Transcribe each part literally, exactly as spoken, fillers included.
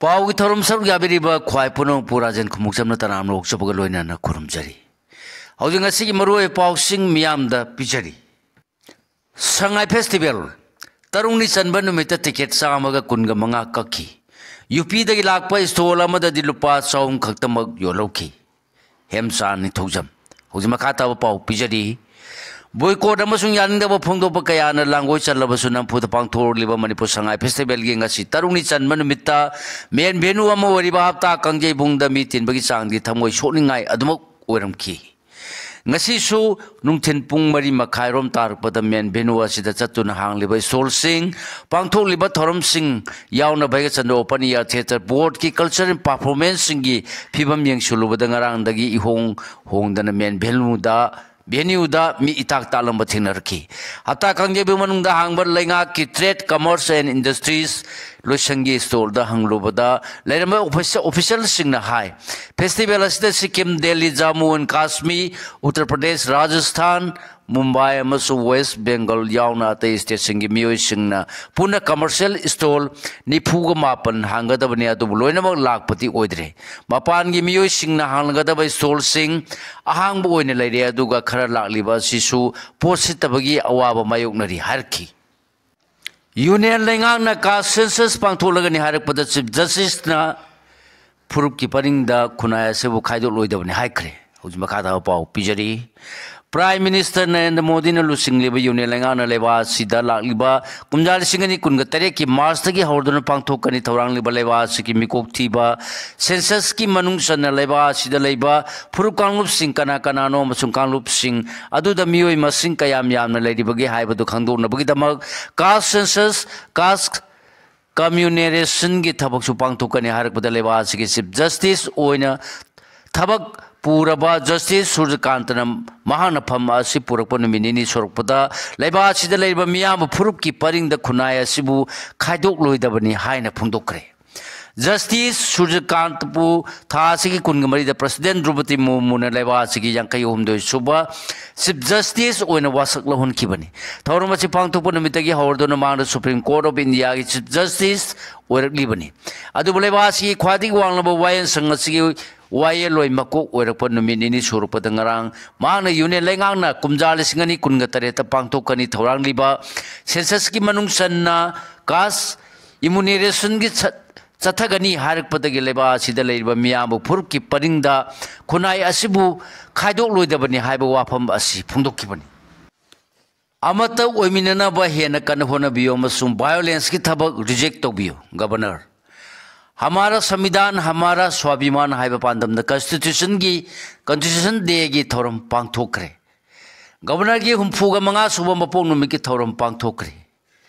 ꯄꯥꯎꯒꯤ ꯊꯧꯔꯝ ꯁꯔꯨꯛ ꯌꯥꯕꯤꯔꯤꯕ ꯈ꯭ꯋꯥꯏ ꯄꯨꯝꯅꯃꯛꯄꯨ ꯔꯥꯖꯦꯟ ꯈꯨꯃꯨꯛꯆꯝꯅ ꯇꯔꯥꯝꯅ ꯑꯣꯛꯆꯕꯒ ꯂꯣꯏꯅꯅ ꯈꯨꯔꯨꯝꯖꯔꯤ꯫ ꯍꯧꯖꯤꯛ ꯉꯁꯤꯒꯤ ꯃꯔꯨꯑꯣꯏꯕ ꯄꯥꯎꯁꯤꯡ ꯃꯤꯌꯥꯝꯗ ꯄꯤꯖꯔꯤ꯫ ꯁꯉꯥꯏ ꯐꯦꯁꯇꯤꯚꯦꯜ ꯇꯔꯨꯛꯅꯤ ꯆꯟꯕ ꯅꯨꯃꯤꯠꯇ ꯇꯤꯀꯦꯠ ꯆꯥꯝꯃꯒ ꯀꯨꯟꯒ ꯃꯉꯥ ꯀꯛꯈꯤ꯫ ꯌꯨ ꯄꯤꯗꯒꯤ ꯂꯥꯛꯄ ꯁ꯭ꯇꯣꯜ ꯑꯃꯗꯗꯤ ꯂꯨꯄꯥ ꯆꯍꯨꯝ ꯈꯛꯇꯃꯛ ꯌꯣꯜꯍꯧꯈꯤ꯫ ꯍꯦꯝꯆꯥꯟ ꯅꯤꯡꯊꯧꯖꯝ꯫ ꯍꯧꯖꯤꯛ ꯃꯈꯥ ꯇꯥꯕ ꯄꯥꯎ ꯄꯤꯖꯔꯤ꯫ ꯕꯣꯏꯀꯣꯠ ꯑꯃꯁꯨꯡ ꯌꯥꯅꯤꯡꯗꯕ ꯐꯣꯡꯗꯣꯛꯄ ꯀꯌꯥꯅ ꯂꯥꯡꯒꯣꯏ ꯆꯜꯂꯕꯁꯨ, ꯅꯝꯐꯨꯗ ꯄꯥꯡꯊꯣꯛꯂꯤꯕ ꯃꯅꯤꯄꯨꯔ ꯁꯉꯥꯏ ꯐꯦꯁꯇꯤꯚꯦꯜꯒꯤ ꯉꯁꯤ ꯇꯔꯨꯛꯅꯤ ꯆꯟꯕ ꯅꯨꯃꯤꯠꯇ ꯃꯦꯟ ꯚꯦꯅꯨ ꯑꯃ ꯑꯣꯏꯔꯤꯕ ꯍꯞꯇꯥ ꯀꯥꯡꯖꯩꯕꯨꯡꯗ ꯃꯤ ꯇꯤꯟꯕꯒꯤ ꯆꯥꯡꯗꯤ ꯊꯃꯣꯏ ꯁꯣꯛꯅꯤꯡꯉꯥꯏ ꯑꯗꯨꯃꯛ ꯑꯣꯏꯔꯝꯈꯤ꯫ ꯉꯁꯤꯁꯨ ꯅꯨꯡꯊꯤꯜ ꯄꯨꯡ ꯃꯔꯤ ꯃꯈꯥꯏꯔꯣꯝ ꯇꯥꯔꯛꯄꯗ ꯃꯦꯟ ꯚꯦꯅꯨ ꯑꯁꯤꯗ ꯆꯠꯇꯨꯅ ꯍꯥꯡꯂꯤꯕ ꯁ꯭ꯇꯣꯜꯁꯤꯡ, ꯄꯥꯡꯊꯣꯛꯂꯤꯕ ꯊꯧꯔꯝꯁꯤꯡ ꯌꯥꯎꯅ Bhagyachandra open year theatre ꯕꯣꯔꯗꯀꯤ cultural ꯄꯥꯔꯐꯣꯔꯃꯦꯟꯁꯁꯤꯡꯒꯤ ꯐꯤꯕꯝ ꯌꯦꯡꯁꯤꯜꯂꯨꯕꯗ ꯉꯔꯥꯡꯗꯒꯤ ꯏꯍꯣꯡ ꯍꯣꯡꯗꯅ ꯃꯦꯟ ꯚꯦꯅꯨꯗ ꯚꯦꯅ꯭ꯌꯨꯗ ꯃꯤ ꯏꯇꯥꯛ ꯇꯥꯛꯂꯝꯕ ꯊꯦꯡꯅꯔꯛꯈꯤ꯫ ꯍꯞꯇꯥ ꯀꯥꯡꯖꯩꯕꯨꯡ ꯃꯅꯨꯡꯗ ꯍꯥꯡꯕ ꯂꯩꯉꯥꯛꯀꯤ ꯇ꯭ꯔꯦꯗ, ꯀꯃꯔꯁ ꯑꯦꯟ ꯏꯟꯗꯁꯇ꯭ꯔꯤꯁ ꯂꯣꯏꯁꯪꯒꯤ ꯁ꯭ꯇꯣꯜꯗ ꯍꯪꯂꯨꯕꯗ ꯂꯩꯔꯝꯕ ꯑꯣꯐꯤꯁ-, ꯑꯣꯐꯤꯁꯤꯌꯦꯜꯁꯤꯡꯅ ꯍꯥꯏ, ꯐꯦꯁꯇꯤꯚꯦꯜ ꯑꯁꯤꯗ ꯁꯤꯛꯀꯤꯝ, ꯗꯦꯜꯂꯤ, ꯖꯝꯃꯨ ꯑꯦꯟ ꯀꯥꯁꯃꯤꯔ, ꯎꯠꯇꯔ ꯄ꯭ꯔꯗꯦꯁ, ꯔꯥꯖꯁꯊꯥꯟ, ꯃꯨꯝꯕꯥꯏ ꯑꯃꯁꯨꯡ ꯋꯦꯁ ꯕꯦꯡꯒꯜ ꯌꯥꯎꯅ ꯑꯇꯩ ꯁ꯭ꯇꯦꯠꯁꯤꯡꯒꯤ ꯃꯤꯑꯣꯏꯁꯤꯡꯅ ꯄꯨꯟꯅ ꯀꯃꯔꯁꯤꯌꯦꯜ ꯁ꯭ꯇꯣꯜ ꯅꯤꯐꯨꯒ ꯃꯥꯄꯟ ꯍꯥꯡꯒꯗꯕꯅꯤ, ꯑꯗꯨꯕꯨ ꯂꯣꯏꯅꯃꯛ ꯂꯥꯛꯄꯗꯤ ꯑꯣꯏꯗ꯭ꯔꯦ꯫ ꯃꯄꯥꯟꯒꯤ ꯃꯤꯑꯣꯏꯁꯤꯡꯅ ꯍꯥꯡꯂꯒꯗꯕ ꯁ꯭ꯇꯣꯜꯁꯤꯡ ꯑꯍꯥꯡꯕ ꯑꯣꯏꯅ ꯂꯩꯔꯦ, ꯑꯗꯨꯒ ꯈꯔ ꯂꯥꯛꯂꯤꯕ ꯑꯁꯤꯁꯨ ꯄꯣꯠ ꯁꯤꯠꯇꯕꯒꯤ ꯑꯋꯥꯕ ꯃꯥꯌꯣꯛꯅꯔꯤ ꯍꯥꯏꯔꯛꯈꯤ꯫ ꯌꯨꯅꯤꯌꯟ ꯂꯩꯉꯥꯛꯅ ꯀꯥꯁ ꯁꯦꯟꯁꯁ ꯄꯥꯡꯊꯣꯛꯂꯒꯅꯤ ꯍꯥꯏꯔꯛꯄꯗ ꯆꯤꯞ ꯖꯁꯇꯤꯁꯅ ꯐꯨꯔꯨꯞꯀꯤ ꯄꯔꯤꯡꯗ ꯈꯨꯟꯅꯥꯏ ꯑꯁꯤꯕꯨ ꯈꯥꯏꯗꯣꯛꯂꯣꯏꯗꯕꯅꯤ ꯍꯥꯏꯈ꯭ꯔꯦ꯫ ꯍꯧꯖꯤꯛ ꯃꯈꯥ ꯇꯥꯕ ꯄꯥꯎ ꯄꯤꯖꯔꯤ꯫ ꯄ꯭ꯔꯥꯏꯝ ꯃꯤꯅꯤꯁꯇꯔ ꯅꯔꯦꯟꯗ꯭ꯔ ꯃꯣꯗꯤꯅ ꯂꯨꯆꯤꯡꯂꯤꯕ ꯌꯨꯅꯤꯌꯟ ꯂꯩꯉꯥꯛꯅ ꯂꯩꯕꯥꯛ ꯑꯁꯤꯗ ꯂꯥꯛꯂꯤꯕ ꯀꯨꯝꯖꯥ ꯂꯤꯁꯤꯡ ꯑꯅꯤ ꯀꯨꯟꯒ ꯇꯔꯦꯠꯀꯤ ꯃꯥꯔꯆꯇꯒꯤ ꯍꯧꯔꯗꯨꯅ ꯄꯥꯡꯊꯣꯛꯀꯅꯤ ꯊꯧꯔꯥꯡꯂꯤꯕ ꯂꯩꯕꯥꯛ ꯑꯁꯤꯒꯤ ꯃꯤꯀꯣꯛ ꯊꯤꯕ ꯁꯦꯟꯁꯁꯀꯤ ꯃꯅꯨꯡ ꯆꯟꯅ ꯂꯩꯕꯥꯛ ꯑꯁꯤꯗ ꯂꯩꯕ ꯐꯨꯔꯨꯞ ꯀꯥꯡꯂꯨꯞꯁꯤꯡ ꯀꯅꯥ ꯀꯅꯥꯅꯣ ꯑꯃꯁꯨꯡ ꯀꯥꯡꯂꯨꯞꯁꯤꯡ ꯑꯗꯨꯗ ꯃꯤꯑꯣꯏ ꯃꯁꯤꯡ ꯀꯌꯥꯝ ꯌꯥꯝꯅ ꯂꯩꯔꯤꯕꯒꯦ ꯍꯥꯏꯕꯗꯨ ꯈꯪꯗꯣꯛꯅꯕꯒꯤꯗꯃꯛ ꯀꯥꯁ ꯁꯦꯟꯁꯁ, ꯀꯥꯁ ꯀꯝꯃ꯭ꯌꯨꯅꯦꯔꯦꯁꯟꯒꯤ ꯊꯕꯛꯁꯨ ꯄꯥꯡꯊꯣꯛꯀꯅꯤ ꯍꯥꯏꯔꯛꯄꯗ ꯂꯩꯕꯥꯛ ꯑꯁꯤꯒꯤ ꯆꯤꯐ ꯖꯁꯇꯤꯁ ꯑꯣꯏꯅ ꯊꯕꯛ ꯄꯨꯔꯕ ꯖꯁꯇꯤꯁ ꯁꯨꯔꯖꯀꯥꯟꯇꯅ ꯃꯍꯥꯛꯅ ꯐꯝ ꯑꯁꯤ ꯄꯨꯔꯛꯄ ꯅꯨꯃꯤꯠ ꯅꯤꯅꯤ ꯁꯨꯔꯛꯄꯗ ꯂꯩꯕꯥꯛ ꯑꯁꯤꯗ ꯂꯩꯔꯤꯕ ꯃꯤꯌꯥꯝꯕ ꯐꯨꯔꯨꯞꯀꯤ ꯄꯔꯤꯡꯗ ꯈꯨꯟꯅꯥꯏ ꯑꯁꯤꯕꯨ ꯈꯥꯏꯗꯣꯛꯂꯣꯏꯗꯕꯅꯤ ꯍꯥꯏꯅ ꯐꯣꯡꯗꯣꯛꯈ꯭ꯔꯦ꯫ Justice ꯁꯨꯔꯖꯀꯥꯟꯇꯄꯨ ꯊꯥ ꯑꯁꯤꯒꯤ ꯀꯨꯟꯒ ꯃꯔꯤꯗ President ꯗ꯭ꯔꯧꯄꯗꯤ ꯃꯨꯔꯃꯨꯅ ꯂꯩꯕꯥꯛ ꯑꯁꯤꯒꯤ ꯌꯥꯡꯈꯩ ꯍꯨꯝꯗꯣꯏ ꯁꯨꯕ Chief Justice ꯑꯣꯏꯅ ꯋꯥꯁꯛ ꯂꯧꯍꯟꯈꯤꯕꯅꯤ꯫ ꯊꯧꯔꯝ ꯑꯁꯤ ꯄꯥꯡꯊꯣꯛꯄ ꯅꯨꯃꯤꯠꯇꯒꯤ ꯍꯧꯔꯗꯨꯅ ꯃꯍꯥꯛꯅ Supreme Court of India ꯒꯤ Chief Justice ꯑꯣꯏꯔꯛꯂꯤꯕꯅꯤ꯫ ꯑꯗꯨꯕꯨ ꯂꯩꯕꯥꯛ ꯑꯁꯤꯒꯤ ꯈ꯭ꯋꯥꯏꯗꯒꯤ ꯋꯥꯡꯂꯕ ꯋꯥꯌꯦꯜꯁꯪ ꯑꯁꯤꯒꯤ ꯋꯥꯌꯦꯜꯂꯣꯏ ꯃꯀꯣꯛ ꯑꯣꯏꯔꯛꯄ ꯅꯨꯃꯤꯠ ꯅꯤꯅꯤ ꯁꯨꯔꯛꯄꯗ ꯉꯔꯥꯡ ꯃꯍꯥꯛꯅ Union ꯂꯩꯉꯥꯛꯅ ꯀꯨꯝꯖꯥ ꯂꯤꯁꯤꯡ ꯑꯅꯤ ꯀꯨꯟꯒ ꯇꯔꯦꯠꯇ ꯄꯥꯡꯊꯣꯛꯀꯅꯤ ꯊꯧꯔꯥꯡꯂꯤꯕ Census ꯀꯤ ꯃꯅꯨꯡ ꯆꯟꯅ Caste Enumeration ꯒꯤ ꯆꯠ-, ꯆꯠꯊꯒꯅꯤ ꯍꯥꯏꯔꯛꯄꯗꯒꯤ ꯂꯩꯕꯥꯛ ꯑꯁꯤꯗ ꯂꯩꯔꯤꯕ ꯃꯤꯌꯥꯝꯕ ꯐꯨꯔꯨꯞꯀꯤ ꯄꯔꯤꯡꯗ ꯈꯨꯟꯅꯥꯏ ꯑꯁꯤꯕꯨ ꯈꯥꯏꯗꯣꯛꯂꯣꯏꯗꯕꯅꯤ ꯍꯥꯏꯕ ꯋꯥꯐꯝ ꯑꯁꯤ ꯐꯣꯡꯗꯣꯛꯈꯤꯕꯅꯤ꯫ ꯑꯃꯠꯇ ꯑꯣꯏꯃꯤꯟꯅꯅꯕ ꯍꯦꯟꯅ ꯀꯟꯅ ꯍꯣꯠꯅꯕꯤꯌꯨ ꯑꯃꯁꯨꯡ violence ꯀꯤ ꯊꯕꯛ reject ꯇꯧꯕꯤꯌꯨ꯫ Governor, "ꯍꯃꯥꯔꯥ ꯁꯪꯕꯤꯙꯥꯟ, ꯍꯃꯥꯔꯥ ꯁ꯭ꯋꯥꯚꯤꯃꯥꯟ" ꯍꯥꯏꯕ ꯄꯥꯟꯗꯝꯗ Constitution ꯒꯤ, Constitution Day ꯒꯤ ꯊꯧꯔꯝ ꯄꯥꯡꯊꯣꯛꯈ꯭ꯔꯦ꯫ Governor ꯒꯤ ꯍꯨꯝꯐꯨꯒ ꯃꯉꯥ ꯁꯨꯕ ꯃꯄꯣꯛ ꯅꯨꯃꯤꯠꯀꯤ ꯊꯧꯔꯝ ꯄꯥꯡꯊꯣꯛꯈ꯭ꯔꯦ꯫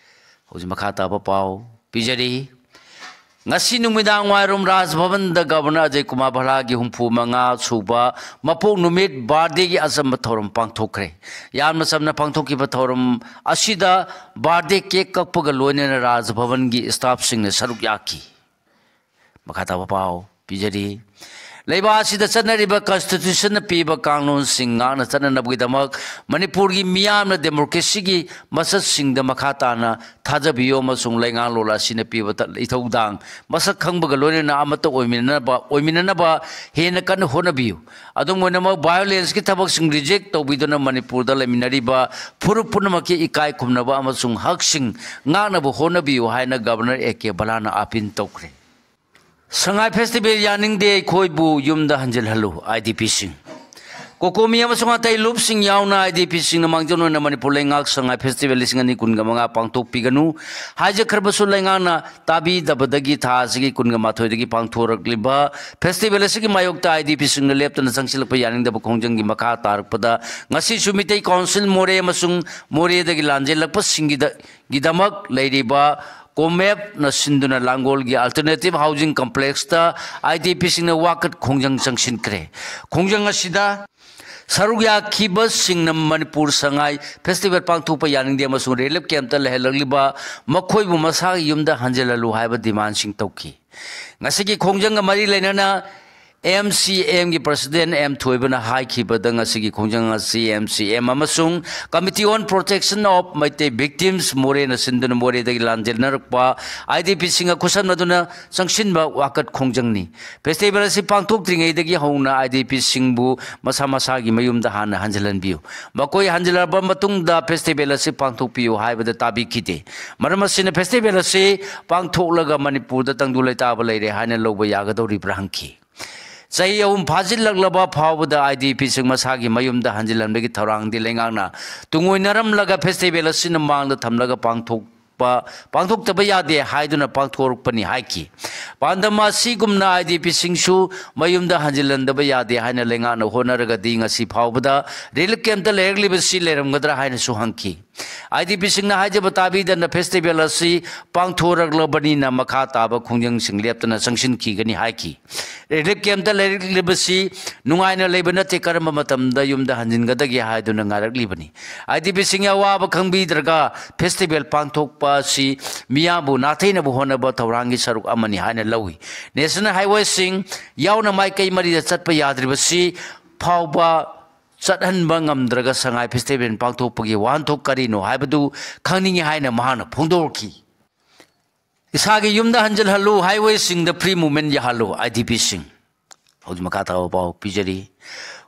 ꯍꯧꯖꯤꯛ ꯃꯈꯥ ꯇꯥꯕ ꯄꯥꯎ ꯄꯤꯖꯔꯤ꯫ ꯉꯁꯤ ꯅꯨꯃꯤꯗꯥꯡ ꯋꯥꯏꯔꯝ ꯔꯥꯖ ꯚꯕꯟꯗ Governor ꯑꯖꯌ ꯀꯨꯃꯥꯔ ꯚꯜꯂꯥꯒꯤ ꯍꯨꯝꯐꯨ ꯃꯉꯥ ꯁꯨꯕ ꯃꯄꯣꯛ ꯅꯨꯃꯤꯠ, birthday ꯒꯤ ꯑꯆꯝꯕ ꯊꯧꯔꯝ ꯄꯥꯡꯊꯣꯛꯈ꯭ꯔꯦ꯫ ꯌꯥꯝꯅ ꯆꯝꯅ ꯄꯥꯡꯊꯣꯛꯈꯤꯕ ꯊꯧꯔꯝ ꯑꯁꯤꯗ birthday cake ꯀꯛꯄꯒ ꯂꯣꯏꯅꯅ ꯔꯥꯖ ꯚꯕꯟꯒꯤ staff ꯁꯤꯡꯅ ꯁꯔꯨꯛ ꯌꯥꯈꯤ꯫ ꯃꯈꯥ ꯇꯥꯕ ꯄꯥꯎ ꯄꯤꯖꯔꯤ꯫ ꯂꯩꯕꯥꯛ ꯑꯁꯤꯗ ꯆꯠꯅꯔꯤꯕ Constitution ꯅ ꯄꯤꯕ ꯀꯥꯡꯂꯣꯟꯁꯤꯡ ꯉꯥꯛꯅ ꯆꯠꯅꯅꯕꯒꯤꯗꯃꯛ ꯃꯅꯤꯄꯨꯔꯒꯤ ꯃꯤꯌꯥꯝꯅ democracy ꯒꯤ ꯃꯁꯛꯁꯤꯡꯗ ꯃꯈꯥ ꯇꯥꯅ ꯊꯥꯖꯕꯤꯌꯨ ꯑꯃꯁꯨꯡ ꯂꯩꯉꯥꯛꯂꯣꯟ ꯑꯁꯤꯅ ꯄꯤꯕ ꯏꯊꯧꯗꯥꯡ ꯃꯁꯛ ꯈꯪꯕꯒ ꯂꯣꯏꯅꯅ ꯑꯃꯠꯇ ꯑꯣꯏꯃꯤꯟꯅꯅꯕ, ꯑꯣꯏꯃꯤꯟꯅꯅꯕ ꯍꯦꯟꯅ ꯀꯟꯅ ꯍꯣꯠꯅꯕꯤꯌꯨ꯫ ꯑꯗꯨꯝ ꯑꯣꯏꯅꯃꯛ, violence ꯀꯤ ꯊꯕꯛꯁꯤꯡ reject ꯇꯧꯕꯤꯗꯨꯅ ꯃꯅꯤꯄꯨꯔꯗ ꯂꯩꯃꯤꯟꯅꯔꯤꯕ ꯐꯨꯔꯨꯞ ꯄꯨꯝꯅꯃꯛꯀꯤ ꯏꯀꯥꯏ ꯈꯨꯝꯅꯕ ꯑꯃꯁꯨꯡ ꯍꯛꯁꯤꯡ ꯉꯥꯛꯅꯕ ꯍꯣꯠꯅꯕꯤꯌꯨ ꯍꯥꯏꯅ Governor ꯑꯦ ꯀꯦ ꯚꯜꯂꯥꯅ appeal ꯇꯧꯈ꯭ꯔꯦ꯫ ꯁꯉꯥꯏ Festival ꯌꯥꯅꯤꯡꯗꯦ, ꯑꯩꯈꯣꯏꯕꯨ ꯌꯨꯝꯗ ꯍꯟꯖꯤꯜꯍꯜꯂꯨ, I D P ꯁꯤꯡ꯫ ꯀꯣꯀꯣꯃꯤ ꯑꯃꯁꯨꯡ ꯑꯇꯩ ꯂꯨꯞꯁꯤꯡ ꯌꯥꯎꯅ I D P ꯁꯤꯡꯅ ꯃꯥꯡꯖꯧꯅꯅ ꯃꯅꯤꯄꯨꯔ ꯂꯩꯉꯥꯛ ꯁꯉꯥꯏ Festival ꯂꯤꯁꯤꯡ ꯑꯅꯤ ꯀꯨꯟꯒ ꯃꯉꯥ ꯄꯥꯡꯊꯣꯛꯄꯤꯒꯅꯨ ꯍꯥꯏꯖꯈ꯭ꯔꯕꯁꯨ, ꯂꯩꯉꯥꯛꯅ ꯇꯥꯕꯤꯗꯕꯗꯒꯤ ꯊꯥ ꯑꯁꯤꯒꯤ ꯀꯨꯟꯒ ꯃꯥꯊꯣꯏꯗꯒꯤ ꯄꯥꯡꯊꯣꯔꯛꯂꯤꯕ festival ꯑꯁꯤꯒꯤ ꯃꯥꯌꯣꯛꯇ I D P ꯁꯤꯡꯅ ꯂꯦꯞꯇꯅ ꯆꯪꯁꯤꯜꯂꯛꯄ ꯌꯥꯅꯤꯡꯗꯕ ꯈꯣꯡꯖꯪꯒꯤ ꯃꯈꯥ ꯇꯥꯔꯛꯄꯗ, ꯉꯁꯤꯁꯨ ꯃꯤꯇꯩ Council ꯃꯣꯔꯦ ꯑꯃꯁꯨꯡ ꯃꯣꯔꯦꯗꯒꯤ ꯂꯥꯟꯖꯦꯜꯂꯛꯄꯁꯤꯡꯒꯤꯗ-, ꯒꯤꯗꯃꯛ ꯂꯩꯔꯤꯕ ꯀꯣꯃꯦꯞꯅ ꯁꯤꯟꯗꯨꯅ ꯂꯥꯡꯒꯣꯜꯒꯤ Alternative Housing Complex ꯇ I D P ꯁꯤꯡꯅ ꯋꯥꯀꯠ ꯈꯣꯡꯖꯪ ꯆꯪꯁꯤꯟꯈ꯭ꯔꯦ꯫ ꯈꯣꯡꯖꯪ ꯑꯁꯤꯗ ꯁꯔꯨꯛ ꯌꯥꯈꯤꯕꯁꯤꯡꯅ ꯃꯅꯤꯄꯨꯔ ꯁꯉꯥꯏ ꯐꯦꯁꯇꯤꯚꯦꯜ ꯄꯥꯡꯊꯣꯛꯄ ꯌꯥꯅꯤꯡꯗꯦ ꯑꯃꯁꯨꯡ ꯔꯤꯂꯤꯐ ꯀꯦꯝꯞꯇ ꯂꯩꯍꯜꯂꯛꯂꯤꯕ ꯃꯈꯣꯏꯕꯨ ꯃꯁꯥꯒꯤ ꯌꯨꯝꯗ ꯍꯟꯖꯤꯜꯍꯜꯂꯨ ꯍꯥꯏꯕ ꯗꯤꯃꯥꯟꯁꯤꯡ ꯇꯧꯈꯤ꯫ ꯉꯁꯤꯒꯤ ꯈꯣꯡꯖꯪꯒ ꯃꯔꯤ ꯂꯩꯅꯅ ꯑꯦꯝ ꯁꯤ ꯑꯦꯝꯒꯤ ꯄ꯭ꯔꯁꯤꯗꯦꯟ ꯑꯦꯝ ꯊꯣꯏꯕꯅ ꯍꯥꯏꯈꯤꯕꯗ, ꯉꯁꯤꯒꯤ ꯈꯣꯡꯖꯪ ꯑꯁꯤ ꯑꯦꯝ ꯁꯤ ꯑꯦꯝ ꯑꯃꯁꯨꯡ Committee on Protection of Meitei Victims ꯃꯣꯔꯦꯅ ꯁꯤꯟꯗꯨꯅ ꯃꯣꯔꯦꯗꯒꯤ ꯂꯥꯟꯖꯦꯟꯅꯔꯛꯄ ꯑꯥꯏ ꯗꯤ ꯄꯤꯁꯤꯡꯒ ꯈꯨꯠꯁꯝꯅꯗꯨꯅ ꯆꯪꯁꯤꯟꯕ ꯋꯥꯀꯠ ꯈꯣꯡꯖꯪꯅꯤ꯫ ꯐꯦꯁꯇꯤꯚꯦꯜ ꯑꯁꯤ ꯄꯥꯡꯊꯣꯛꯇ꯭ꯔꯤꯉꯩꯗꯒꯤ ꯍꯧꯅ ꯑꯥꯏ ꯗꯤ ꯄꯤꯁꯤꯡꯕꯨ ꯃꯁꯥ ꯃꯁꯥꯒꯤ ꯃꯌꯨꯝꯗ ꯍꯥꯟꯅ ꯍꯟꯖꯤꯜꯍꯟꯕꯤꯌꯨ, ꯃꯈꯣꯏ ꯍꯟꯖꯤꯜꯂꯕ ꯃꯇꯨꯡꯗ ꯐꯦꯁꯇꯤꯚꯦꯜ ꯑꯁꯤ ꯄꯥꯡꯊꯣꯛꯄꯤꯌꯨ ꯍꯥꯏꯕꯗ ꯇꯥꯕꯤꯈꯤꯗꯦ꯫ ꯃꯔꯝ ꯑꯁꯤꯅ ꯐꯦꯁꯇꯤꯚꯦꯜ ꯑꯁꯤ ꯄꯥꯡꯊꯣꯛꯂꯒ ꯃꯅꯤꯄꯨꯔꯗ ꯇꯪꯗꯨ ꯂꯩꯇꯥꯕ ꯂꯩꯔꯦ ꯍꯥꯏꯅ ꯂꯧꯕ ꯌꯥꯒꯗꯧꯔꯤꯕ꯭ꯔꯥ ꯍꯪꯈꯤ꯫ ꯆꯍꯤ ꯑꯍꯨꯝ ꯐꯥꯖꯤꯜꯂꯛꯂꯕ ꯐꯥꯎꯕꯗ ꯑꯥꯏ ꯗꯤ ꯄꯤꯁꯤꯡ ꯃꯁꯥꯒꯤ ꯃꯌꯨꯝꯗ ꯍꯟꯖꯤꯜꯍꯟꯕꯒꯤ ꯊꯧꯔꯥꯡꯗꯤ ꯂꯩꯉꯥꯛꯅ ꯇꯨꯡꯑꯣꯏꯅꯔꯝꯂꯒ ꯐꯦꯁꯇꯤꯚꯦꯜ ꯑꯁꯤꯅ ꯃꯥꯡꯗ ꯊꯝꯂꯒ ꯄꯥꯡꯊꯣꯛꯄ, ꯄꯥꯡꯊꯣꯛꯇꯕ ꯌꯥꯗꯦ ꯍꯥꯏꯗꯨꯅ ꯄꯥꯡꯊꯣꯔꯛꯄꯅꯤ ꯍꯥꯏꯈꯤ꯫ ꯄꯥꯟꯗꯝ ꯑꯁꯤꯒꯨꯝꯅ ꯑꯥꯏ ꯗꯤ ꯄꯤꯁꯤꯡꯁꯨ ꯃꯌꯨꯝꯗ ꯍꯟꯖꯤꯜꯍꯟꯗꯕ ꯌꯥꯗꯦ ꯍꯥꯏꯅ ꯂꯩꯉꯥꯛꯅ ꯍꯣꯠꯅꯔꯒꯗꯤ ꯉꯁꯤ ꯐꯥꯎꯕꯗ ꯔꯤꯂꯤꯐ ꯀꯦꯝꯞꯇ ꯂꯩꯔꯛꯂꯤꯕꯁꯤ ꯂꯩꯔꯝꯒꯗ꯭ꯔꯥ ꯍꯥꯏꯅꯁꯨ ꯍꯪꯈꯤ꯫ ꯑꯥꯏ ꯗꯤ ꯄꯤꯁꯤꯡꯅ ꯍꯥꯏꯖꯕ ꯇꯥꯕꯤꯗꯅ ꯐꯦꯁꯇꯤꯚꯦꯜ ꯑꯁꯤ ꯄꯥꯡꯊꯣꯔꯛꯂꯕꯅꯤꯅ ꯃꯈꯥ ꯇꯥꯕ ꯈꯣꯡꯖꯪꯁꯤꯡ ꯂꯦꯞꯇꯅ ꯆꯪꯁꯤꯟꯈꯤꯒꯅꯤ ꯍꯥꯏꯈꯤ꯫ ꯔꯤꯂꯤꯐ ꯀꯦꯝꯞꯇ ꯂꯩꯔꯛꯂꯤꯕꯁꯤ ꯅꯨꯡꯉꯥꯏꯅ ꯂꯩꯕ ꯅꯠꯇꯦ, ꯀꯔꯝꯕ ꯃꯇꯝꯗ ꯌꯨꯝꯗ ꯍꯟꯖꯤꯟꯒꯗꯒꯦ ꯍꯥꯏꯗꯨꯅ ꯉꯥꯏꯔꯛꯂꯤꯕꯅꯤ꯫ ꯑꯥꯏ ꯗꯤ ꯄꯤꯁꯤꯡꯒꯤ ꯑꯋꯥꯕ ꯈꯪꯕꯤꯗ꯭ꯔꯒ ꯐꯦꯁꯇꯤꯚꯦꯜ ꯄꯥꯡꯊꯣꯛꯄ ꯑꯁꯤ ꯃꯤꯌꯥꯝꯕꯨ ꯅꯥꯊꯩꯅꯕ ꯍꯣꯠꯅꯕ ꯊꯧꯔꯥꯡꯒꯤ ꯁꯔꯨꯛ ꯑꯃꯅꯤ ꯍꯥꯏꯅ ꯂꯧꯏ꯫ ꯅꯦꯁꯅꯦꯜ ꯍꯥꯏꯋꯦꯁꯤꯡ ꯌꯥꯎꯅ ꯃꯥꯏꯀꯩ ꯃꯔꯤꯗ ꯆꯠꯄ ꯌꯥꯗ꯭ꯔꯤꯕꯁꯤ ꯐꯥꯎꯕ ꯆꯠꯍꯟꯕ ꯉꯝꯗ꯭ꯔꯒ ꯁꯉꯥꯏ ꯐꯦꯁꯇꯤꯚꯦꯜ ꯄꯥꯡꯊꯣꯛꯄꯒꯤ ꯋꯥꯍꯟꯊꯣꯛ ꯀꯔꯤꯅꯣ ꯍꯥꯏꯕꯗꯨ ꯈꯪꯅꯤꯡꯏ ꯍꯥꯏꯅ ꯃꯍꯥꯛꯅ ꯐꯣꯡꯗꯣꯔꯛꯈꯤ꯫ ꯏꯁꯥꯒꯤ ꯌꯨꯝꯗ ꯍꯟꯖꯤꯜꯍꯜꯂꯨ, ꯍꯥꯏꯋꯦꯁꯤꯡꯗ ꯐ꯭ꯔꯤ ꯃꯨꯚꯃꯦꯟ ꯌꯥꯍꯜꯂꯨ, ꯑꯥꯏ ꯗꯤ ꯄꯤꯁꯤꯡ꯫ ꯍꯧꯖꯤꯛ ꯃꯈꯥ ꯇꯥꯕ ꯄꯥꯎ ꯄꯤꯖꯔꯤ꯫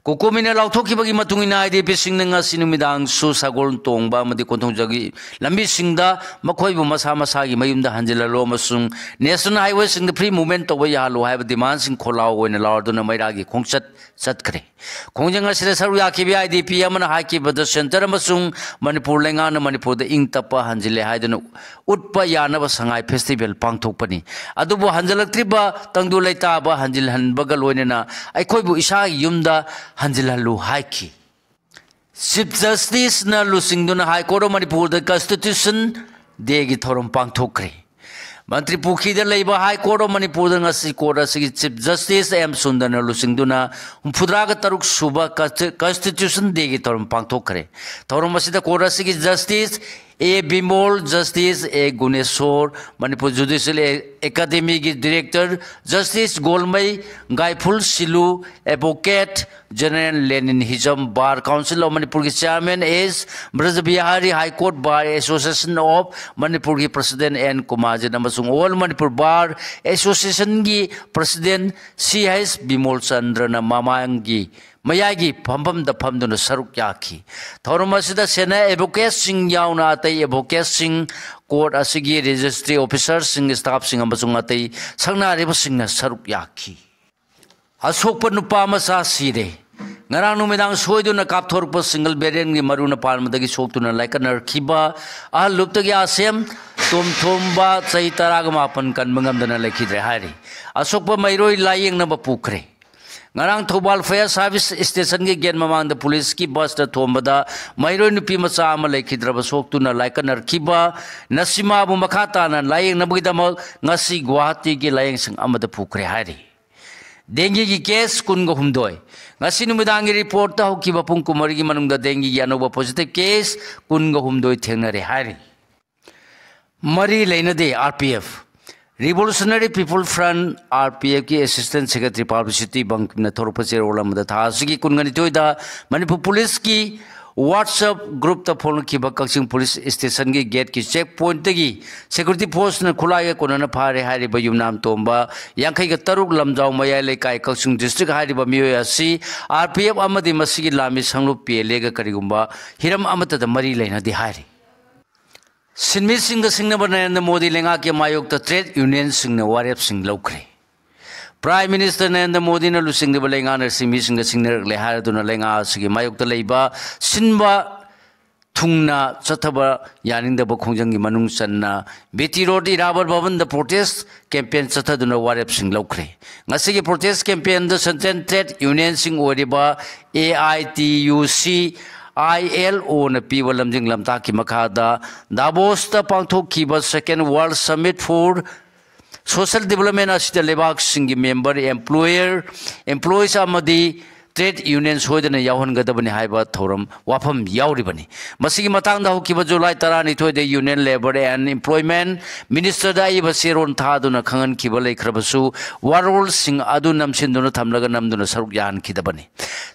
ꯀꯣꯀꯣꯃꯤꯅ ꯂꯥꯎꯊꯣꯛꯈꯤꯕꯒꯤ ꯃꯇꯨꯡ ꯏꯟꯅ, ꯑꯥꯏ ꯗꯤ ꯄꯤꯁꯤꯡꯅ ꯉꯁꯤ ꯅꯨꯃꯤꯗꯥꯡꯁꯨ ꯁꯒꯣꯜ ꯇꯣꯡꯕ ꯑꯃꯗꯤ ꯀꯣꯟꯊꯣꯡꯖꯒꯤ ꯂꯝꯕꯤꯁꯤꯡꯗ ꯃꯈꯣꯏꯕꯨ ꯃꯁꯥ ꯃꯁꯥꯒꯤ ꯃꯌꯨꯝꯗ ꯍꯟꯖꯤꯜꯍꯜꯂꯨ ꯑꯃꯁꯨꯡ ꯅꯦꯁꯅꯦꯜ ꯍꯥꯏꯋꯦꯁꯤꯡꯗ ꯐ꯭ꯔꯤ ꯃꯨꯚꯃꯦꯟ ꯇꯧꯕ ꯌꯥꯍꯜꯂꯨ ꯍꯥꯏꯕ ꯗꯤꯃꯥꯟꯁꯤꯡ ꯈꯣꯜꯂꯥꯎ ꯑꯣꯏꯅ ꯂꯥꯎꯔꯗꯨꯅ ꯃꯩꯔꯥꯒꯤ ꯈꯣꯡꯆꯠ ꯆꯠꯈ꯭ꯔꯦ꯫ ꯈꯣꯡꯖꯪ ꯑꯁꯤꯗ ꯁꯔꯨꯛ ꯌꯥꯈꯤꯕ ꯑꯥꯏ ꯗꯤ ꯄꯤ ꯑꯃꯅ ꯍꯥꯏꯈꯤꯕꯗ, ꯁꯦꯟꯇꯔ ꯑꯃꯁꯨꯡ ꯃꯅꯤꯄꯨꯔ ꯂꯩꯉꯥꯛꯅ ꯃꯅꯤꯄꯨꯔꯗ ꯏꯪ ꯇꯞꯄ ꯍꯟꯖꯤꯜꯂꯦ ꯍꯥꯏꯗꯨꯅ ꯎꯠꯄ ꯌꯥꯅꯕ ꯁꯉꯥꯏ ꯐꯦꯁꯇꯤꯚꯦꯜ ꯄꯥꯡꯊꯣꯛꯄꯅꯤ꯫ ꯑꯗꯨꯕꯨ ꯍꯟꯖꯤꯜꯂꯛꯇ꯭ꯔꯤꯕ ꯇꯪꯗꯨ ꯂꯩꯇꯥꯕ ꯍꯟꯖꯤꯜꯍꯟꯕꯒ ꯂꯣꯏꯅꯅ ꯑꯩꯈꯣꯏꯕꯨ ꯏꯁꯥꯒꯤ ꯌꯨꯝꯗ ꯍꯟꯖꯤꯜꯍꯜꯂꯨ ꯍꯥꯏꯈꯤ꯫ ꯆꯤꯐ ꯖꯁꯇꯤꯁꯅ ꯂꯨꯆꯤꯡꯗꯨꯅ ꯍꯥꯏ ꯀꯣꯔꯠ ꯑꯣꯐ ꯃꯅꯤꯄꯨꯔꯗ ꯀꯟꯁꯇꯤꯇ꯭ꯌꯨꯁꯟ ꯗꯦꯒꯤ ꯊꯧꯔꯝ ꯄꯥꯡꯊꯣꯛꯈ꯭ꯔꯦ꯫ ꯃꯟꯇ꯭ꯔꯤ ꯄꯨꯈ꯭ꯔꯤꯗ ꯂꯩꯕ High Court of ꯃꯅꯤꯄꯨꯔꯗ ꯉꯁꯤ court ꯑꯁꯤꯒꯤ Chief Justice ꯑꯦꯝ ꯁꯨꯟꯗꯔꯅ ꯂꯨꯆꯤꯡꯗꯨꯅ ꯍꯨꯝꯐꯨꯇꯔꯥꯒ ꯇꯔꯨꯛ ꯁꯨꯕ Consti-, Constitution Dayꯒꯤ ꯊꯧꯔꯝ ꯄꯥꯡꯊꯣꯛꯈ꯭ꯔꯦ꯫ ꯊꯧꯔꯝ ꯑꯁꯤꯗ court ꯑꯁꯤꯒꯤ Justice A Bimol, Justice A Guneshwor, Manipur Judicial ꯑꯦ-, Academyꯒꯤ Director Justice Golmei, Gaiphul Shilu, Advocate General Lenin Hijam, Bar Council of ꯃꯅꯤꯄꯨꯔꯒꯤ Chairman S Brajabihari, High Court Bar Association of ꯃꯅꯤꯄꯨꯔꯒꯤ President ꯑꯦꯟ ꯀꯨꯃꯥꯔꯖꯤꯠ ꯑꯃꯁꯨꯡ All Manipur Bar Associationꯒꯤ President ꯁꯤ ꯑꯩꯆ ꯕꯤꯃꯣꯜ ꯆꯟꯗ꯭ꯔꯅ ꯃꯃꯥꯡꯒꯤ ꯃꯌꯥꯏꯒꯤ ꯐꯝꯐꯝꯗ ꯐꯝꯗꯨꯅ ꯁꯔꯨꯛ ꯌꯥꯈꯤ꯫ ꯊꯧꯔꯝ ꯑꯁꯤꯗ senior advocateꯁꯤꯡ ꯌꯥꯎꯅ ꯑꯇꯩ advocateꯁꯤꯡ, court ꯑꯁꯤꯒꯤ registry officerꯁꯤꯡ, staffꯁꯤꯡ ꯑꯃꯁꯨꯡ ꯑꯇꯩ ꯁꯛꯅꯥꯏꯔꯕꯁꯤꯡꯅ ꯁꯔꯨꯛ ꯌꯥꯈꯤ꯫ ꯑꯁꯣꯛꯄ ꯅꯨꯄꯥ ꯃꯆꯥ ꯁꯤꯔꯦ꯫ ꯉꯔꯥꯡ ꯅꯨꯃꯤꯗꯥꯡ ꯁꯣꯏꯗꯨꯅ ꯀꯥꯞꯊꯣꯔꯛꯄ single barrelꯒꯤ ꯃꯔꯨꯅ ꯄꯥꯟꯕꯗꯒꯤ ꯁꯣꯛꯇꯨꯅ ꯂꯥꯏꯀꯠꯅꯔꯛꯈꯤꯕ ꯑꯍꯜ ꯂꯨꯞꯇꯒꯤ ꯑꯁꯦꯝ ꯇꯣꯝꯊꯣꯝꯕ, ꯆꯍꯤ ꯇꯔꯥꯒ ꯃꯥꯄꯟ, ꯀꯟꯕ ꯉꯝꯗꯅ ꯂꯩꯈꯤꯗ꯭ꯔꯦ ꯍꯥꯏꯔꯤ꯫ ꯑꯁꯣꯛꯄ ꯃꯩꯔꯣꯏ ꯂꯥꯏꯌꯦꯡꯅꯕ ꯄꯨꯈ꯭ꯔꯦ꯫ ꯉꯔꯥꯡ ꯊꯧꯕꯥꯜ fire service stationꯒꯤ gate ꯃꯃꯥꯡꯗ policeꯀꯤ busꯇ ꯊꯣꯝꯕꯗ ꯃꯩꯔꯣꯏ ꯅꯨꯄꯤ ꯃꯆꯥ ꯑꯃ ꯂꯩꯈꯤꯗ꯭ꯔꯕ ꯁꯣꯛꯇꯨꯅ ꯂꯥꯏꯀꯠꯅꯔꯛꯈꯤꯕ ꯅꯁꯤꯃꯥꯕꯨ ꯃꯈꯥ ꯇꯥꯅ ꯂꯥꯏꯌꯦꯡꯅꯕꯒꯤꯗꯃꯛ ꯉꯁꯤ ꯒꯨꯋꯥꯍꯥꯇꯤꯒꯤ ꯂꯥꯏꯌꯦꯡꯁꯪ ꯑꯃꯗ ꯄꯨꯈ꯭ꯔꯦ ꯍꯥꯏꯔꯤ꯫ Dengueꯒꯤ case ꯀꯨꯟꯒ ꯍꯨꯝꯗꯣꯏ꯫ ꯉꯁꯤ ꯅꯨꯃꯤꯗꯥꯡꯒꯤ reportꯇ ꯍꯧꯈꯤꯕ ꯄꯨꯡ ꯀꯨꯟꯃꯔꯤꯒꯤ ꯃꯅꯨꯡꯗ dengueꯒꯤ ꯑꯅꯧꯕ positive case ꯀꯨꯟꯒ ꯍꯨꯝꯗꯣꯏ ꯊꯦꯡꯅꯔꯦ ꯍꯥꯏꯔꯤ꯫ ꯃꯔꯤ ꯂꯩꯅꯗꯦ RPF꯫ Revolutionary People Front, RPFꯀꯤ Assistant Secretary Publicity ꯕꯪꯀꯤꯝꯅ ꯊꯣꯔꯛꯄ ꯆꯦꯔꯣꯜ ꯑꯃꯗ ꯊꯥ ꯑꯁꯤꯒꯤ ꯀꯨꯟꯒ ꯅꯤꯊꯣꯏꯗ ꯃꯅꯤꯄꯨꯔ policeꯀꯤ WhatsApp groupꯇ ꯐꯣꯡꯂꯛꯈꯤꯕ ꯀꯛꯆꯤꯡ police stationꯒꯤ gateꯀꯤ check pointꯇꯒꯤ security forceꯅ ꯈꯨꯠꯂꯥꯏꯒ ꯀꯣꯟꯅꯅ ꯐꯥꯔꯦ ꯍꯥꯏꯔꯤꯕ ꯌꯨꯝꯅꯥꯝ ꯇꯣꯝꯕ, ꯌꯥꯡꯈꯩꯒ ꯇꯔꯨꯛ, ꯂꯝꯖꯥꯎ ꯃꯌꯥꯏ ꯂꯩꯀꯥꯏ, ꯀꯛꯆꯤꯡ district ꯍꯥꯏꯔꯤꯕ ꯃꯤꯑꯣꯏ ꯑꯁꯤ RPF ꯑꯃꯗꯤ ꯃꯁꯤꯒꯤ ꯂꯥꯟꯃꯤ ꯁꯪꯂꯨꯞ PLAꯒ ꯀꯔꯤꯒꯨꯝꯕ ꯍꯤꯔꯝ ꯑꯃꯠꯇꯗ ꯃꯔꯤ ꯂꯩꯅꯗꯦ ꯍꯥꯏꯔꯤ꯫ ꯁꯤꯟꯃꯤꯁꯤꯡꯒ ꯁꯤꯡꯅꯕ ꯅꯔꯦꯟꯗ꯭ꯔ ꯃꯣꯗꯤ ꯂꯩꯉꯥꯛꯀꯤ ꯃꯥꯌꯣꯛꯇ trade unionꯁꯤꯡꯅ ꯋꯥꯔꯦꯞꯁꯤꯡ ꯂꯧꯈ꯭ꯔꯦ꯫ Prime Minister ꯅꯔꯦꯟꯗ꯭ꯔ ꯃꯣꯗꯤꯅ ꯂꯨꯆꯤꯡꯂꯤꯕ ꯂꯩꯉꯥꯛꯅ ꯁꯤꯟꯃꯤꯁꯤꯡꯒ ꯁꯤꯡꯅꯔꯛꯂꯦ ꯍꯥꯏꯔꯗꯨꯅ ꯂꯩꯉꯥꯛ ꯑꯁꯤꯒꯤ ꯃꯥꯌꯣꯛꯇ ꯂꯩꯕ ꯁꯤꯟꯕ ꯊꯨꯡꯅ ꯆꯠꯊꯕ ꯌꯥꯅꯤꯡꯗꯕ ꯈꯣꯡꯖꯪꯒꯤ ꯃꯅꯨꯡ ꯆꯟꯅ ꯕꯤ ꯇꯤ ꯔꯣꯗ ꯏꯔꯥꯕꯣꯠ ꯚꯕꯟꯗ protest campaign ꯆꯠꯊꯗꯨꯅ ꯋꯥꯔꯦꯞꯁꯤꯡ ꯂꯧꯈ꯭ꯔꯦ꯫ ꯉꯁꯤꯒꯤ protest campaignꯗ central trade unionꯁꯤꯡ ꯑꯣꯏꯔꯤꯕ AITUC, ILOꯅ ꯄꯤꯕ ꯂꯝꯖꯤꯡ ꯂꯝꯇꯥꯛꯀꯤ ꯃꯈꯥꯗ ꯗꯥꯕꯣꯁꯇ ꯄꯥꯡꯊꯣꯛꯈꯤꯕ Second World Summit for Social Development ꯑꯁꯤꯗ ꯂꯩꯕꯥꯛꯁꯤꯡꯒꯤ member employer, employees ꯑꯃꯗꯤ trade union ꯁꯣꯏꯗꯅ ꯌꯥꯎꯍꯟꯒꯗꯕꯅꯤ ꯍꯥꯏꯕ ꯊꯧꯔꯝ ꯋꯥꯐꯝ ꯌꯥꯎꯔꯤꯕꯅꯤ꯫ ꯃꯁꯤꯒꯤ ꯃꯇꯥꯡꯗ ꯍꯧꯈꯤꯕ July ꯇꯔꯥꯅꯤꯊꯣꯏꯗ Union Labour and Employment Ministerꯗ ꯑꯏꯕ ꯆꯦꯔꯣꯜ ꯊꯥꯗꯨꯅ ꯈꯪꯍꯟꯈꯤꯕ ꯂꯩꯈ꯭ꯔꯕꯁꯨ, ꯋꯥꯔꯣꯜꯁꯤꯡ ꯑꯗꯨ ꯅꯝꯁꯤꯟꯗꯨꯅ ꯊꯝꯂꯒ ꯅꯝꯗꯨꯅ ꯁꯔꯨꯛ ꯌꯥꯍꯟꯈꯤꯗꯕꯅꯤ꯫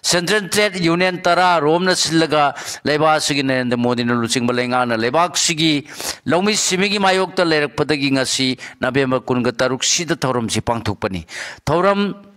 Central Trade Union ꯇꯔꯥ ꯔꯣꯝꯅ ꯁꯤꯜꯂꯒ ꯂꯩꯕꯥꯛ ꯑꯁꯤꯒꯤ ꯅꯔꯦꯟꯗ꯭ꯔ ꯃꯣꯗꯤꯅ ꯂꯨꯆꯤꯡꯕ ꯂꯩꯉꯥꯛꯅ ꯂꯩꯕꯥꯛꯁꯤꯒꯤ ꯂꯧꯃꯤ ꯁꯤꯃꯤꯒꯤ ꯃꯥꯌꯣꯛꯇ ꯂꯩꯔꯛꯄꯗꯒꯤ ꯉꯁꯤ November ꯀꯨꯟꯒ ꯇꯔꯨꯛꯁꯤꯗ ꯊꯧꯔꯝꯁꯤ ꯄꯥꯡꯊꯣꯛꯄꯅꯤ꯫ ꯊꯧꯔꯝ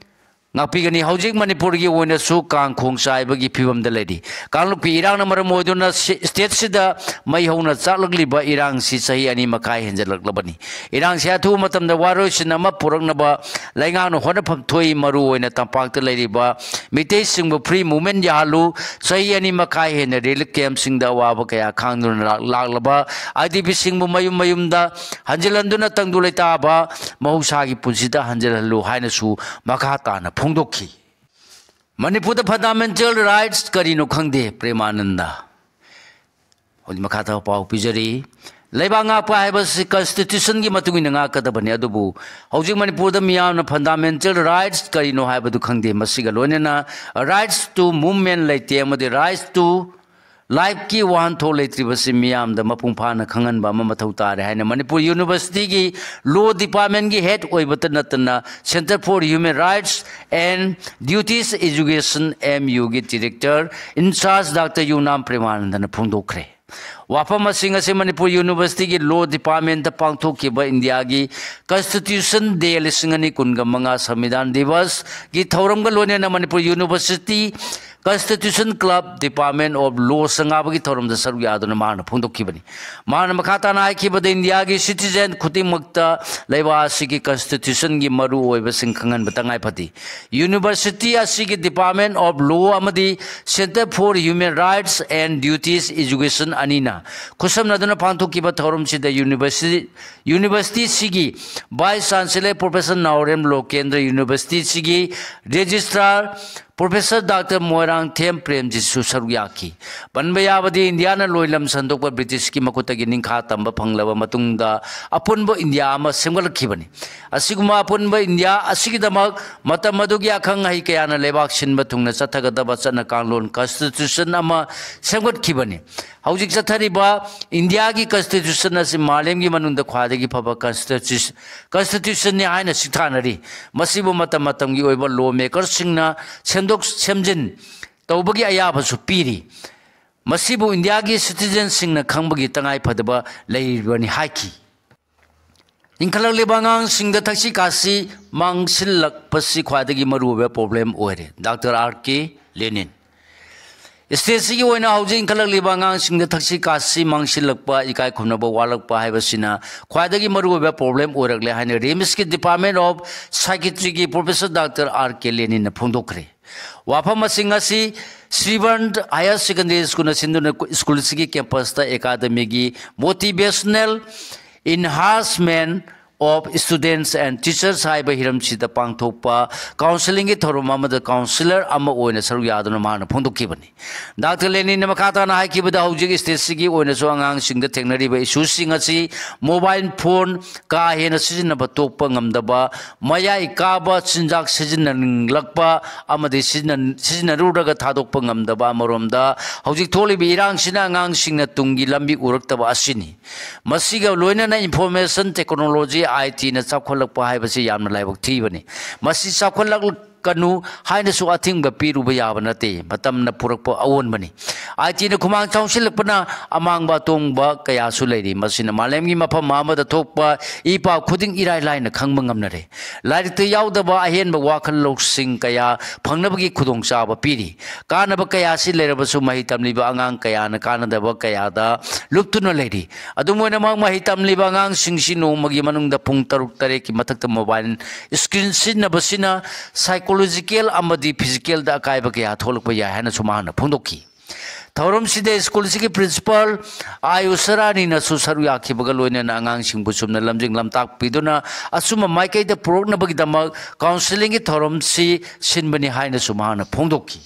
ꯉꯥꯛꯄꯤꯒꯅꯤ꯫ ꯍꯧꯖꯤꯛ ꯃꯅꯤꯄꯨꯔꯒꯤ ꯑꯣꯏꯅꯁꯨ ꯀꯥꯡ ꯈꯣꯡ ꯆꯥꯏꯕꯒꯤ ꯐꯤꯕꯝꯗ ꯂꯩꯔꯤ꯫ ꯀꯥꯡꯂꯨꯞꯀꯤ ꯏꯔꯥꯡꯅ ꯃꯔꯝ ꯑꯣꯏꯗꯨꯅ ꯁꯤ-, stateꯁꯤꯗ ꯃꯩ ꯍꯧꯅ ꯆꯥꯛꯂꯛꯂꯤꯕ ꯏꯔꯥꯡꯁꯤ ꯆꯍꯤ ꯑꯅꯤ ꯃꯈꯥꯏ ꯍꯦꯟꯖꯜꯂꯛꯂꯕꯅꯤ꯫ ꯏꯔꯥꯡꯁꯤ ꯑꯊꯨꯕ ꯃꯇꯝꯗ ꯋꯥꯔꯣꯏꯁꯤꯟ ꯑꯃ ꯄꯨꯔꯛꯅꯕ ꯂꯩꯉꯥꯛꯅ ꯍꯣꯠꯅꯐꯝ ꯊꯣꯛꯏ꯫ ꯃꯔꯨ ꯑꯣꯏꯅ ꯇꯝꯄꯥꯛꯇ ꯂꯩꯔꯤꯕ ꯃꯤꯇꯩꯁꯤꯡꯕꯨ free movement ꯌꯥꯍꯜꯂꯨ꯫ ꯆꯍꯤ ꯑꯅꯤ ꯃꯈꯥꯏ ꯍꯦꯟꯅ relief campꯁꯤꯡꯗ ꯑꯋꯥꯕ ꯀꯌꯥ ꯈꯥꯡꯗꯨꯅ ꯂꯥꯛ-, ꯂꯥꯛꯂꯕ IDPꯁꯤꯡꯕꯨ ꯃꯌꯨꯝ ꯃꯌꯨꯝꯗ ꯍꯟꯖꯤꯜꯍꯟꯗꯨꯅ ꯇꯪꯗꯨ ꯂꯩꯇꯥꯕ ꯃꯍꯧꯁꯥꯒꯤ ꯄꯨꯟꯁꯤꯗ ꯍꯟꯖꯤꯜꯍꯜꯂꯨ ꯍꯥꯏꯅꯁꯨ ꯃꯈꯥ ꯇꯥꯅ ꯐꯣꯡꯗꯣꯛꯈꯤ꯫ ꯃꯅꯤꯄꯨꯔꯗ fundamental rights ꯀꯔꯤꯅꯣ ꯈꯪꯗꯦ, ꯄ꯭ꯔꯦꯃꯥꯅꯟꯗ꯫ ꯍꯧꯖꯤꯛ ꯃꯈꯥ ꯇꯥꯕ ꯄꯥꯎ ꯄꯤꯖꯔꯤ꯫ ꯂꯩꯕꯥꯛ ꯉꯥꯛꯄ ꯍꯥꯏꯕꯁꯤ constitutionꯒꯤ ꯃꯇꯨꯡ ꯏꯟꯅ ꯉꯥꯛꯀꯗꯕꯅꯤ, ꯑꯗꯨꯕꯨ ꯍꯧꯖꯤꯛ ꯃꯅꯤꯄꯨꯔꯗ ꯃꯤꯌꯥꯝꯅ fundamental rights ꯀꯔꯤꯅꯣ ꯍꯥꯏꯕꯗꯨ ꯈꯪꯗꯦ꯫ ꯃꯁꯤꯒ ꯂꯣꯏꯅꯅ rights to movement ꯂꯩꯇꯦ ꯑꯃꯗꯤ rights to lifeꯀꯤ ꯋꯥꯍꯟꯊꯣꯛ ꯂꯩꯇ꯭ꯔꯤꯕꯁꯤ ꯃꯤꯌꯥꯝꯗ ꯃꯄꯨꯡ ꯐꯥꯅ ꯈꯪꯍꯟꯕ ꯑꯃ ꯃꯊꯧ ꯇꯥꯔꯦ ꯍꯥꯏꯅ ꯃꯅꯤꯄꯨꯔ Universityꯒꯤ Law Departmentꯀꯤ head ꯑꯣꯏꯕꯇ ꯅꯠꯇꯅ Centre for Human Rights and Duties Education, MUꯒꯤ director in charge Doctor ꯌꯨꯅꯥꯝ ꯄ꯭ꯔꯦꯃꯥꯅꯟꯗꯅ ꯐꯣꯡꯗꯣꯛꯈ꯭ꯔꯦ꯫ ꯋꯥꯐꯝ ꯑꯁꯤ ꯉꯁꯤ ꯃꯅꯤꯄꯨꯔ Universityꯒꯤ Law Departmentꯇ ꯄꯥꯡꯊꯣꯛꯈꯤꯕ ꯏꯟꯗꯤꯌꯥꯒꯤ Constitution Day ꯂꯤꯁꯤꯡ ꯑꯅꯤ ꯀꯨꯟꯒ ꯃꯉꯥ Samvidhan Divasꯀꯤ ꯊꯧꯔꯝꯒ ꯂꯣꯏꯅꯅ Manipur University Constitution Club Department of Law ꯁꯪꯒꯥꯕꯒꯤ ꯊꯧꯔꯝꯗ ꯁꯔꯨꯛ ꯌꯥꯗꯨꯅ ꯃꯍꯥꯛꯅ ꯐꯣꯡꯗꯣꯛꯈꯤꯕꯅꯤ꯫ ꯃꯍꯥꯛꯅ ꯃꯈꯥ ꯇꯥꯅ ꯍꯥꯏꯈꯤꯕꯗ, ꯏꯟꯗꯤꯌꯥꯒꯤ citizen ꯈꯨꯗꯤꯡꯃꯛꯇ ꯂꯩꯕꯥꯛ ꯑꯁꯤꯒꯤ Constitutionꯒꯤ ꯃꯔꯨꯑꯣꯏꯕꯁꯤꯡ ꯈꯪꯍꯟꯕ ꯇꯉꯥꯏ ꯐꯗꯦ꯫ University ꯑꯁꯤꯒꯤ Department of Law ꯑꯃꯗꯤ Centre for Human Rights and Duties Education ꯑꯅꯤꯅ ꯈꯨꯠꯁꯝꯅꯗꯨꯅ ꯄꯥꯡꯊꯣꯛꯈꯤꯕ ꯊꯧꯔꯝꯁꯤꯗ University, Universityꯁꯤꯒꯤ Vice Chancellor Professor ꯅꯥꯎꯔꯦꯝ ꯂꯣꯀꯦꯟꯗ꯭ꯔ, Universityꯁꯤꯒꯤ Registrar ꯄ꯭ꯔꯣꯐꯦꯁꯔ ꯗꯥꯛꯇꯔ ꯃꯣꯏꯔꯥꯡꯊꯦꯝ ꯄ꯭ꯔꯦꯝꯖꯤꯠꯁꯨ ꯁꯔꯨꯛ ꯌꯥꯈꯤ꯫ ꯄꯟꯕ ꯌꯥꯕꯗꯤ, ꯏꯟꯗꯤꯌꯥꯅ ꯂꯣꯏꯂꯝ ꯁꯟꯗꯣꯛꯄ ꯕ꯭ꯔꯤꯇꯤꯁꯀꯤ ꯃꯈꯨꯠꯇꯒꯤ ꯅꯤꯡꯈꯥ ꯇꯝꯕ ꯐꯪꯂꯕ ꯃꯇꯨꯡꯗ ꯑꯄꯨꯟꯕ ꯏꯟꯗꯤꯌꯥ ꯑꯃ ꯁꯦꯝꯒꯠꯂꯛꯈꯤꯕꯅꯤ꯫ ꯑꯁꯤꯒꯨꯝꯕ ꯑꯄꯨꯟꯕ ꯏꯟꯗꯤꯌꯥ ꯑꯁꯤꯒꯤꯗꯃꯛ ꯃꯇꯝ ꯑꯗꯨꯒꯤ ꯑꯈꯪ ꯑꯍꯩ ꯀꯌꯥꯅ ꯂꯩꯕꯥꯛ ꯁꯤꯟꯕ ꯊꯨꯡꯅ ꯆꯠꯊꯒꯗꯕ ꯆꯠꯅ ꯀꯥꯡꯂꯣꯟ, ꯀꯟꯁꯇꯤꯇ꯭ꯌꯨꯁꯟ ꯑꯃ ꯁꯦꯝꯒꯠꯈꯤꯕꯅꯤ꯫ ꯍꯧꯖꯤꯛ ꯆꯠꯊꯔꯤꯕ ꯏꯟꯗꯤꯌꯥꯒꯤ ꯀꯟꯁꯇꯤꯇ꯭ꯌꯨꯁꯟ ꯑꯁꯤ ꯃꯥꯂꯦꯝꯒꯤ ꯃꯅꯨꯡꯗ ꯈ꯭ꯋꯥꯏꯗꯒꯤ ꯐꯕ ꯀꯟꯁꯇꯤꯇ꯭ꯌꯨꯁꯟ, ꯀꯟꯁꯇꯤꯇ꯭ꯌꯨꯁꯟꯅꯤ ꯍꯥꯏꯅ ꯁꯤꯡꯊꯥꯅꯔꯤ꯫ ꯃꯁꯤꯕꯨ ꯃꯇꯝ ꯃꯇꯝꯒꯤ ꯑꯣꯏꯕ ꯂꯣ ꯃꯦꯀꯔꯁꯤꯡꯅ ꯁꯦꯝꯗꯣꯛ ꯁꯦꯝꯖꯤꯟ ꯇꯧꯕꯒꯤ ꯑꯌꯥꯕꯁꯨ ꯄꯤꯔꯤ꯫ ꯃꯁꯤꯕꯨ ꯏꯟꯗꯤꯌꯥꯒꯤ ꯁꯤꯇꯤꯖꯦꯟꯁꯤꯡꯅ ꯈꯪꯕꯒꯤ ꯇꯉꯥꯏ ꯐꯗꯕ ꯂꯩꯔꯤꯕꯅꯤ ꯍꯥꯏꯈꯤ꯫ ꯏꯟꯈꯠꯂꯛꯂꯤꯕ ꯑꯉꯥꯡꯁꯤꯡꯗ ꯊꯛꯁꯤ ꯈꯥꯁꯤ ꯃꯥꯡꯁꯤꯜꯂꯛꯄꯁꯤ ꯈ꯭ꯋꯥꯏꯗꯒꯤ ꯃꯔꯨꯑꯣꯏꯕ ꯄ꯭ꯔꯣꯕ꯭ꯂꯦꯝ ꯑꯣꯏꯔꯦ꯫ ꯗꯥꯛꯇꯔ ꯑꯥꯔ ꯀꯦ ꯂꯦꯅꯤꯟ꯫ ꯁ꯭ꯇꯦꯠꯁꯤꯒꯤ ꯑꯣꯏꯅ ꯍꯧꯖꯤꯛ ꯏꯟꯈꯠꯂꯛꯂꯤꯕ ꯑꯉꯥꯡꯁꯤꯡꯗ ꯊꯛꯁꯤ ꯈꯥꯁꯤ ꯃꯥꯡꯁꯤꯜꯂꯛꯄ, ꯏꯀꯥꯏ ꯈꯨꯝꯅꯕ ꯋꯥꯠꯂꯛꯄ ꯍꯥꯏꯕꯁꯤꯅ ꯈ꯭ꯋꯥꯏꯗꯒꯤ ꯃꯔꯨꯑꯣꯏꯕ ꯄ꯭ꯔꯣꯕ꯭ꯂꯦꯝ ꯑꯣꯏꯔꯛꯂꯦ ꯍꯥꯏꯅ ꯔꯤꯝꯁꯀꯤ ꯗꯤꯄꯥꯔꯠꯃꯦꯟ ꯑꯣꯐ ꯁꯥꯏꯀꯤꯇ꯭ꯔꯤꯒꯤ ꯄ꯭ꯔꯣꯐꯦꯁꯔ ꯗꯥꯛꯇꯔ ꯑꯥꯔ ꯀꯦ ꯂꯦꯅꯤꯟꯅ ꯐꯣꯡꯗꯣꯛꯈ꯭ꯔꯦ꯫ ꯋꯥꯐꯝꯁꯤꯡ ꯑꯁꯤ ꯁ꯭ꯔꯤꯕꯟ ꯍꯥꯌꯔ ꯁꯦꯀꯦꯟꯗꯔꯤ ꯁ꯭ꯀꯨꯜꯅ ꯁꯤꯟꯗꯨꯅ ꯁ꯭ꯀꯨꯜꯁꯤꯒꯤ ꯀꯦꯝꯄꯁꯇ ꯑꯦꯀꯥꯗꯃꯤꯒꯤ motivational enhancement of students and teachers ꯍꯥꯏꯕ ꯍꯤꯔꯝꯁꯤꯗ ꯄꯥꯡꯊꯣꯛꯄ ꯀꯥꯎꯟꯁꯤꯂꯤꯡꯒꯤ ꯊꯧꯔꯝ ꯑꯃꯗ ꯀꯥꯎꯟꯁꯤꯂꯔ ꯑꯃ ꯑꯣꯏꯅ ꯁꯔꯨꯛ ꯌꯥꯗꯨꯅ ꯃꯍꯥꯛꯅ ꯐꯣꯡꯗꯣꯛꯈꯤꯕꯅꯤ꯫ ꯗꯥꯛꯇꯔ ꯂꯦꯅꯤꯟꯅ ꯃꯈꯥ ꯇꯥꯅ ꯍꯥꯏꯈꯤꯕꯗ, ꯍꯧꯖꯤꯛ ꯁ꯭ꯇꯦꯠꯁꯤꯒꯤ ꯑꯣꯏꯅꯁꯨ ꯑꯉꯥꯡꯁꯤꯡꯗ ꯊꯦꯡꯅꯔꯤꯕ ꯏꯁꯨꯁꯤꯡ ꯑꯁꯤ ꯃꯣꯕꯥꯏꯜ ꯐꯣꯟ ꯀꯥ ꯍꯦꯟꯅ ꯁꯤꯖꯤꯟꯅꯕ ꯇꯣꯛꯄ ꯉꯝꯗꯕ, ꯃꯌꯥꯏ ꯀꯥꯕ ꯆꯤꯟꯖꯥꯛ ꯁꯤꯖꯤꯟꯅꯅꯤꯡꯂꯛꯄ ꯑꯃꯗꯤ ꯁꯤꯖꯤꯟꯅ-, ꯁꯤꯖꯤꯟꯅꯔꯨꯔꯒ ꯊꯥꯗꯣꯛꯄ ꯉꯝꯗꯕ, ꯑꯃꯔꯣꯝꯗ ꯍꯧꯖꯤꯛ ꯊꯣꯛꯂꯤꯕ ꯏꯔꯥꯡꯁꯤꯅ ꯑꯉꯥꯡꯁꯤꯡꯅ ꯇꯨꯡꯒꯤ ꯂꯝꯕꯤ ꯎꯔꯛꯇꯕ ꯑꯁꯤꯅꯤ꯫ ꯃꯁꯤꯒ ꯂꯣꯏꯅꯅ ꯏꯟꯐꯣꯔꯃꯦꯁꯟ ꯇꯦꯛꯅꯣꯂꯣꯖꯤ, ꯑꯥꯏ ꯇꯤꯅ ꯆꯥꯎꯈꯠꯂꯛꯄ ꯍꯥꯏꯕꯁꯤ ꯌꯥꯝꯅ ꯂꯥꯏꯕꯛ ꯊꯤꯕꯅꯤ꯫ ꯃꯁꯤ ꯆꯥꯎꯈꯠꯂꯛꯀꯅꯨ ꯍꯥꯏꯅꯁꯨ ꯑꯊꯤꯡꯕ ꯄꯤꯔꯨꯕ ꯌꯥꯕ ꯅꯠꯇꯦ꯫ ꯃꯇꯝꯅ ꯄꯨꯔꯛꯄ ꯑꯑꯣꯟꯕꯅꯤ꯫ ꯑꯥꯏ ꯇꯤꯅ ꯈꯨꯃꯥꯡ ꯆꯥꯎꯁꯤꯜꯂꯛꯄꯅ ꯑꯃꯥꯡꯕ ꯑꯇꯣꯡꯕ ꯀꯌꯥꯁꯨ ꯂꯩꯔꯤ꯫ ꯃꯁꯤꯅ ꯃꯥꯂꯦꯝꯒꯤ ꯃꯐꯝ ꯑꯃꯗ ꯊꯣꯛꯄ ꯏ ꯄꯥꯎ ꯈꯨꯗꯤꯡ ꯏꯔꯥꯏ ꯂꯥꯏꯅ ꯈꯪꯕ ꯉꯝꯅꯔꯦ꯫ ꯂꯥꯏꯔꯤꯛꯇ ꯌꯥꯎꯗꯕ ꯑꯍꯦꯟꯕ ꯋꯥꯈꯜ ꯂꯧꯁꯤꯡ ꯀꯌꯥ ꯐꯪꯅꯕꯒꯤ ꯈꯨꯗꯣꯡꯆꯥꯕ ꯄꯤꯔꯤ꯫ ꯀꯥꯟꯅꯕ ꯀꯌꯥꯁꯤ ꯂꯩꯔꯕꯁꯨ ꯃꯍꯩ ꯇꯝꯂꯤꯕ ꯑꯉꯥꯡ ꯀꯌꯥꯅ ꯀꯥꯟꯅꯗꯕ ꯀꯌꯥꯗ ꯂꯨꯞꯇꯨꯅ ꯂꯩꯔꯤ꯫ ꯑꯗꯨꯝ ꯑꯣꯏꯅꯃꯛ, ꯃꯍꯩ ꯇꯝꯂꯤꯕ ꯑꯉꯥꯡꯁꯤꯡꯁꯤ ꯅꯣꯡꯃꯒꯤ ꯃꯅꯨꯡꯗ ꯄꯨꯡ ꯇꯔꯨꯛ ꯇꯔꯦꯠꯀꯤ ꯃꯊꯛꯇ ꯃꯣꯕꯥꯏꯜ ꯁ꯭ꯀ꯭ꯔꯤꯟ ꯁꯤꯖꯤꯟꯅꯕꯁꯤꯅ ꯁꯥꯏꯀꯣꯂꯣꯖꯤꯀꯦꯜ ꯑꯃꯗꯤ ꯐꯤꯖꯤꯀꯦꯜꯗ ꯑꯀꯥꯏꯕ ꯀꯌꯥ ꯊꯣꯛꯂꯛꯄ ꯌꯥꯏ ꯍꯥꯏꯅꯁꯨ ꯃꯍꯥꯛꯅ ꯐꯣꯡꯗꯣꯛꯈꯤ꯫ ꯊꯧꯔꯝꯁꯤꯗ ꯁ꯭ꯀꯨꯜꯁꯤꯒꯤ ꯄ꯭ꯔꯤꯟꯁꯤꯄꯥꯜ ꯑꯥꯏ ꯎꯁꯔꯥꯅꯤꯅꯁꯨ ꯁꯔꯨꯛ ꯌꯥꯈꯤꯕꯒ ꯂꯣꯏꯅꯅ ꯑꯉꯥꯡꯁꯤꯡꯕꯨ ꯆꯨꯝꯅ ꯂꯝꯖꯤꯡ ꯂꯝꯇꯥꯛꯄꯤꯗꯨꯅ ꯑꯆꯨꯝꯕ ꯃꯥꯏꯀꯩꯗ ꯄꯨꯔꯛꯅꯕꯒꯤꯗꯃꯛ ꯀꯥꯎꯟꯁꯤꯂꯤꯡꯒꯤ ꯊꯧꯔꯝꯁꯤ ꯁꯤꯟꯕꯅꯤ ꯍꯥꯏꯅꯁꯨ ꯃꯍꯥꯛꯅ ꯐꯣꯡꯗꯣꯛꯈꯤ꯫